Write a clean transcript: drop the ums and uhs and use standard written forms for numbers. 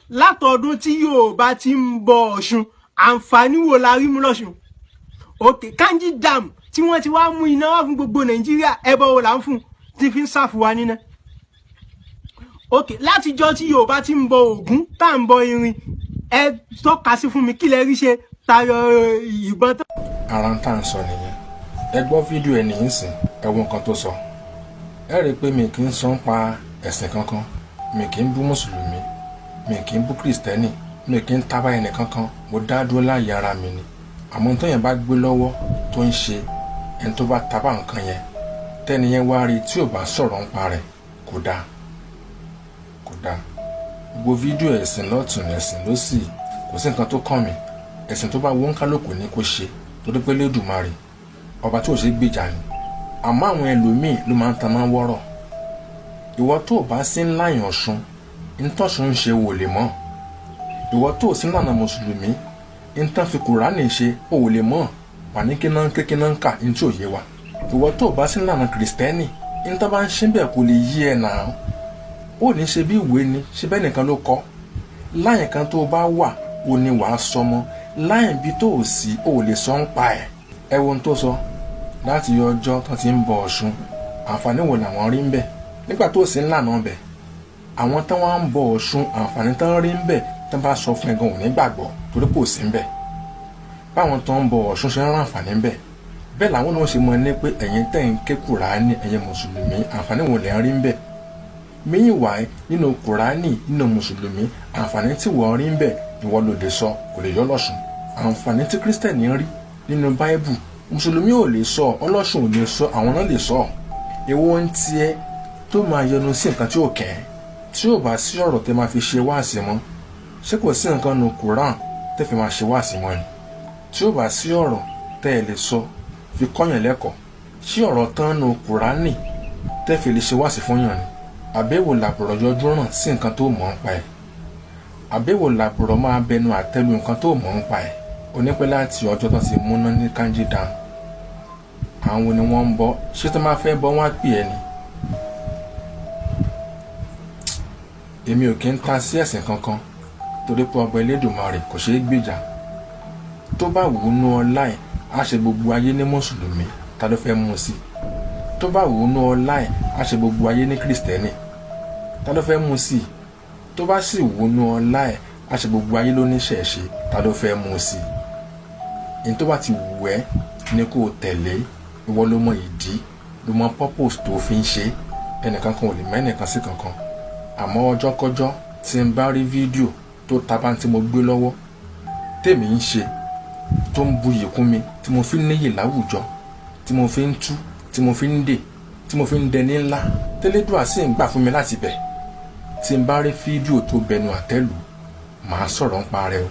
Látọdún tí Yorùbá ti ń bọ Ọ̀ṣun, àǹfààní wo la rí mú lọ́ṣun? Ok, Kanji Dam tí wọ́n ti wá mú iná wá fún gbogbo Nàìjíríà, ẹbọ wo là ń fún tí fi ń ṣàfù wa níná? Ok, látijọ́ tí Yorùbá ti ń bọ Ògún, tá à ń bọ irin, ẹ tọ́ka sí fún mi, kí lẹ rí ṣe tayọ ìbọn tó. Ara ń tà ń sọ nìyẹn. Ẹ gbọ́ fídíò ẹ nìyí sìn, ẹ wo nǹkan tó sọ. Ẹ rí i pé mi kì í sọ ń pa ẹ̀sìn kankan. Mi kì í bú mùsùlùmí, mi kì í bú kìrìsìtẹ́nì, mi kì í tábà ẹnì kankan. Mo dá dúró láàyè ara mi ni. Àmọ́ tó yẹn bá gbé lọ́wọ́ tó ń ṣe, ẹni tó bá tábà nǹkan yẹn, tẹ́ni yẹn wá rí tí ò bá sọ̀rọ̀ ń pa rẹ̀, kò dáa, kò dáa. Gbogbo fídíò ẹ̀sìn lọ́tùn, ẹ̀sìn lósì, kò sí nǹkan tó kàn mí. Ẹ̀sìn tó bá wọ́n kálukú ní kó ṣe, torí pé Lédùmarè, ọba tí ò ṣe gbèjà ni. Àmọ́ àwọn ẹlòmíì ló máa ń taná wọ́rọ̀. Ìwọ tó o bá sí ńlá yàn Ọ̀ṣun, ntọ́sùn ń ṣe wò lè mọ̀. Ìwọ tó o sí ńlànà mùsùlùmí, ntàn fi Kùránì ṣe ò lè mọ̀. Wà ní kí náà ń ké, kí náà ń kà, ntí ò yé wa. Ìwọ tó o bá sí ńlànà kìrìsìtẹ́nì, ntàn bá ń ṣe bẹ́ẹ̀ kò lè yí ẹ̀ nà. Ó ní ṣe bí ìwé ni ṣe bẹ́ẹ̀ nìkan ló kọ́. Láyìn kan tó o bá wà, ò ní wàá sọmọ. Láyìn bí tó o sí, ò lè sọ ń pa ẹ̀. Ẹ wo ohun tó sọ: láti ọjọ́ tó ti ń bọ Ọ̀ṣun, àǹfààní wo làwọn rí ń bẹ̀ nígbà tó sì ń lànà bẹ̀? Àwọn tán wá ń bọ Ọ̀ṣun, àǹfààní tán rí ń bẹ̀, tán bá sọ fún ẹ gan, ò ní gbàgbọ́, torí kò sí ń bẹ̀. Báwọn tó ń bọ Ọ̀ṣun ṣe ń rán àǹfààní ń bẹ̀, bẹ́ẹ̀ làwọn náà ṣe mọ ní pé ẹ̀yin tẹ̀ ń ké Kùránì, ẹ̀yin mùsùlùmí, àǹfààní wo lẹ̀ ń rí ń bẹ̀? Meanwhile, nínú Kùránì, nínú mùsùlùmí, àǹfààní tí wọ́n rí ń bẹ̀, ìwọ ló lè sọ, kò lè yọ lọ́ṣun. Àǹfààní tí kírísítẹ̀nì ń rí nínú báíbù, mùsùlùmí ò lè sọ, ọlọ́ṣun ò lè sọ, àwọn náà lè sọ. Èwo ń tiẹ̀ tó máa yọnu sí nǹkan tí ò kẹ́? Tí ò bá sí ọ̀rọ̀ tẹ́ máa fi ṣe wáàsí mọ́, ṣé kò sí nǹkan nu Quran tẹ́ fi máa ṣe wáàsí mọ́ ni? Tí ò bá sí ọ̀rọ̀ tẹ́ ẹ lè sọ fi kọ́yàn lẹ́kọ̀ọ́, ṣé ọ̀rọ̀ tán nu Kùránì tẹ́ fi lè ṣe wáàsí fún yàn ni? Àbẹ̀wò làbọ̀rọ̀ yọjú ràn sí nǹkan tó mọ̀ ń pa ẹ̀? Àbẹ̀wò làbọ̀rọ̀ máa bẹnu àtẹ́lu nǹkan tó mọ̀ ń pa ẹ̀? Onípẹ́ láti ọjọ́ tó ti múná ní Kanji Dam, àwọn ni wọ́n ń bọ́. Ṣé tó máa fẹ́ bọ́, wọ́n á pè ẹ́ ni? Èmi ò kí ń ta sí ẹ̀sìn kankan, torí pé ọba Elédùmarè kò ṣeé gbèjà. Tó bá wù ú nú ọlá ẹ̀, á ṣe gbogbo ayé ní mùsùlùmí, ta ló fẹ́ mú un sí? Tó bá wù ú nú ọlá ẹ̀, á ṣe gbogbo ayé ní kìrìsìtẹ́nì, ta ló fẹ́ mú un sí? Tó bá sì wù ú nú ọlá ẹ̀, á ṣe gbogbo ayé lóníṣẹ̀ṣe, ta ló fẹ́ mú un sí? Ní tó bá ti wù ẹ́ ni kó o tẹ̀lé. Ìwọ ló mọ ìdí, ló mọ purpose tó fi ń ṣe. Ẹnìkan kan ò lè mẹ́nìkan sí kankan. Àmọ́ ọjọ́kọ́jọ́ tí n bá rí fídíò tó tabá tí mo gbé lọ́wọ́ tèmi ń ṣe, tó ń buyì kún mi, tí mo fi ń níyì láwùjọ, tí mo fi ń tú, tí mo fi ń dè, tí mo fi ń dẹni ńlá, tẹ́lẹ́dùà sì ń gbà fún mi láti bẹ̀, tí n bá rí fídíò tó bẹnu àtẹ́lù, màá sọ̀rọ̀ ń parẹ́ o.